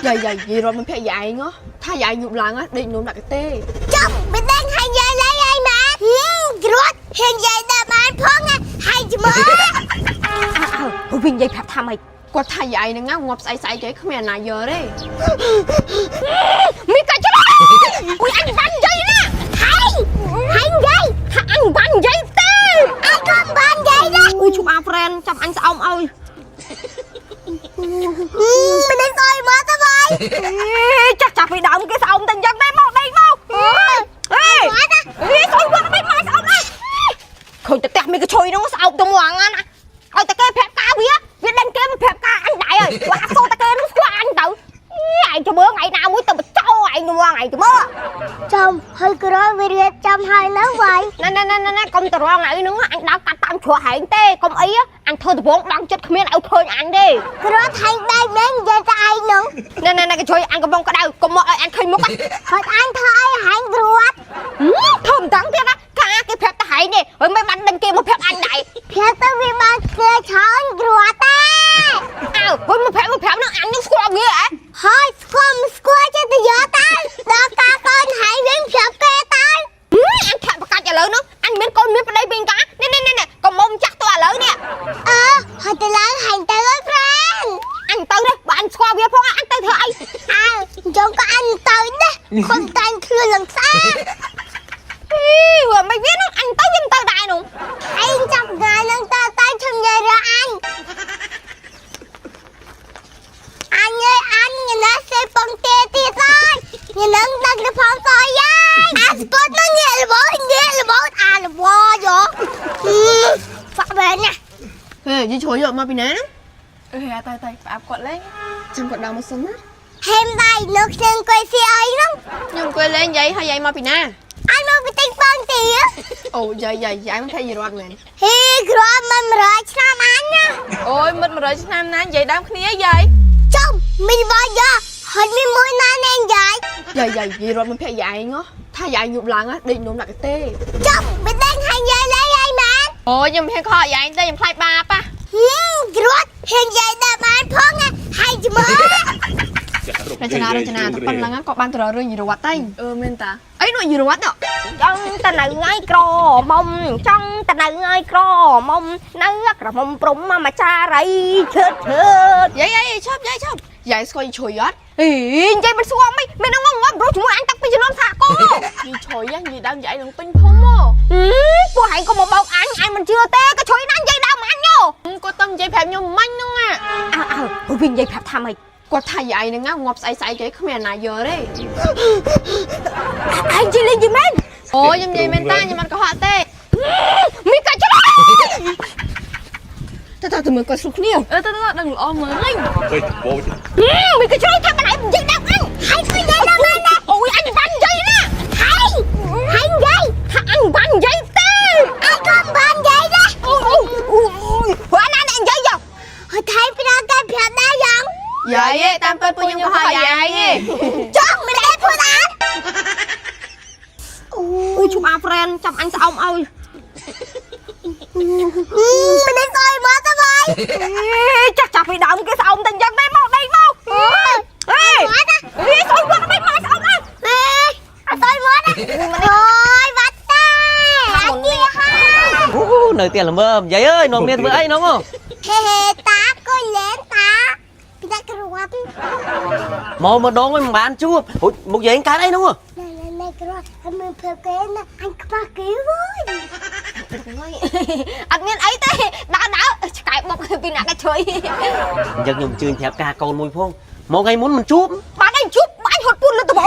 យាយយាយយាយរត់មិនភ័ក្រយាយឯងហ៎ថាយាយយប់ឡើងដេកនោមដាក់កទេ ចំមិនដឹងឲ្យយាយលេងអីមែនគ្រួតហ៊ានយាយដល់បានផងហើយច្មើ អើវិញនិយាយប្រាប់ថាម៉េច គាត់ថាយាយហ្នឹងងាប់ស្អីស្អីគេគ្មានអាណាយកទេ មីកាច់ច្រអូយអញបាននិយាយណា ហើយហើយយាយ ថាអញបាននិយាយទេ អញក៏បានយាយដែរ អូយឈប់អាហ្វ្រែនចាប់អញស្អោមឲ្យ មិនដឹងស្អីមកទៅបាយ ចាស់ចាស់ពីដើមគេស្អោមតែអញ្ចឹងទេមកដេកមកអេអេស្អោមគាត់មិនមកស្អោមដែរឃើញតែផ្ទះមីកឈុយហ្នឹងស្អោមទៅមកណាឲ្យតែគេប្រាប់ការវាវាដឹងគេមកប្រាប់ការអញដែរហើយវាអត់សូតែគេនឹងស្គាល់អញទៅឯងទៅមើលថ្ងៃណាមួយទៅបញ្ចោឯងមកឯងទៅមើល ចំហើយក្រោយវារៀបចំហើយនៅបាយ ណែណែណែណែកុំទៅរងអីហ្នឹងអញដើរកាត់តាមជ្រោះហែងទេកុំអីអញធ្វើដបងដងចិត្តគ្មានឲ្យឃើញអញទេ ក្រោយថៃដៃមែនយាយតែឯងនោះ ណែណែណែកជួយអញកំពុងក្តៅកុំមកឲ្យអញឃើញមុខ ហើយអញធ្វើអីហែងគ្រួត ធ្វើមិនដឹងទៀតណាកាគេប្រាប់តែហែងទេហើយមិនបានដឹងគេមកប្រាប់អញដែរ ប្រាប់ទៅវាបានគ្នាច្រើនគ្រួតទេ អើហើយមកប្រាប់មកប្រាប់នឹងអញនឹងស្គាល់វាហ៎ ហើយស្គាល់មិនស្គាល់ចេះតែយកទៅដល់ការកូនហែងវិញប្រាប់គេទៅ អញខាក់ប្រកាច់ឥឡូវហ្នឹងអញមានកូនមានប្តីវិញកានេះនេះនេះកុំមុំចាស់ទៅឥឡូវនេះ អើហើយទៅឡើងហែងទៅអើយហ្វ្រែន អញទៅទេបើអញស្គាល់វាផងអញទៅធ្វើអី អើចង់ក៏អញទៅដែរខំតែងខ្លួនឡើងស្អាត អីវាមិនវានឹងអញទៅវាមិនទៅដែរនោះ ឯងចាប់ថ្ងៃនឹងតតែឈឹងយាយរកអញអញអើយអញញ៉ាសេពងទេទៀតហើយញនឹងដឹកទៅផងកយាយអាស្ពតនឹងងាកលបងាកលបអាលបយោហ្វាក់បែនណា ហេយាយជ្រុយយកមកពីណា អឺហេតែតែផ្អាប់គាត់លេង ចាំគាត់ដើរមកសិនណា ហេមដៃលោកខ្ញុំអង្គុយស៊ីអីនោះ ខ្ញុំអង្គុយលេងយាយហើយយាយមកពីណា អញមកពីទិញបងទា អូយាយយាយយាយមិនថាយាយរត់មែន ហេគ្រាន់មិន100ឆ្នាំអញណា អូយមិត្ត100ឆ្នាំណានិយាយដើមគ្នាយាយ ចំមីបយោហើយមានមួយណាណែយាយ យាយយាយយាយរត់មិនភ័ក្រយាយឯងហ៎ថាយាយយប់ឡើងដេកនោមដាក់កទេ ចំមិនដឹងឲ្យយាយលេងអីមែន អូខ្ញុំមិនហ៊ានខកយាយទេខ្ញុំខ្លាចបាប ហឹមគ្រាន់ហ៊ានយាយដល់បានផងហើយច្មើ រចនារចនាតែប៉ុណ្ណឹងក៏បានទៅរករឿងយាយរត់តែ អឺមែនតា អីនោះយាយរត់ ចង់ទៅនៅឲ្យក្រមុំចង់ទៅនៅឲ្យក្រមុំនៅក្រមុំព្រំមកចារីឈើឈើ យាយយាយឈប់យាយឈប់យាយស្គាល់យាយជ្រុយអត់ អីនិយាយមិនស្គាល់មិនមិនងងងរស់ជាមួយអញតាំងពីជំនាន់សហគមន៍ យាយជ្រុយនិយាយដើមយាយនឹងពេញភូមិមក ពួកឯងក៏មកបោកអញអញមិនជឿទេក៏ជួយណានិយាយដើមអញយោ គាត់ទៅនិយាយប្រាប់ខ្ញុំម៉ាញ់ហ្នឹង អើអើវិញនិយាយប្រាប់ថាម៉េច គាត់ថាយាយហ្នឹងងាប់ស្អីស្អីគេគ្មានអាណាយកទេ ឯងនិយាយលេងយីមែន អូខ្ញុំនិយាយមែនតាខ្ញុំអត់កុហកទេ មីកាច់ច្រ តើតើទៅមើលគាត់ស្រុះគ្នា អឺទៅទៅដឹងល្អមើលហ្នឹង បីតបោច មីកាច់ច្រថាមិនឯងនិយាយដើមអញ ហើយគឺយាយដល់បានណា អូយអញបាននិយាយណា ហើយហើយយាយ ថាអញបាននិយាយទេ អញក៏បានយាយដែរ អូយអូយព្រោះណាអ្នកនិយាយយោ ហើយថៃពីដល់គេប្រាប់ដែរយ៉ាង យាយតាមពិតពួកខ្ញុំកុហកយាយទេ ចង់មិនได้พูดអាន អូយឈប់អាហ្វ្រែនចាប់អញស្អោមឲ្យ មិនដឹងស្អីមកទៅបាយ ចាស់ចាស់ពីដើមគេស្អោមតែអញ្ចឹងទេមកដេកមកអេអេស្អោមគាត់មិនមកស្អោមណា អេអត់ស្អីមកណាអូយបាត់តាអញជាហើយ អូនៅផ្ទះល្មើមយាយអើយនាំគ្នាធ្វើអីនោះ ហេហេតាគួយលេនតាពីដាក់គ្រាប់ មកម្ដងមិនបានជួបហូចមុខយាយកើតអីនោះ ណែណែគ្រាប់ហើយមើលភើគេណាអញខ្វះគេវើយ អត់មានអីទេដើរដើរឆ្កែបុកពីអ្នកគេជួយ អញ្ចឹងខ្ញុំអញ្ជើញប្រាប់ការកូនមួយផងមកថ្ងៃមុនមិនជួប បានអញជួបបាញ់ហត់ពួនលើដបោ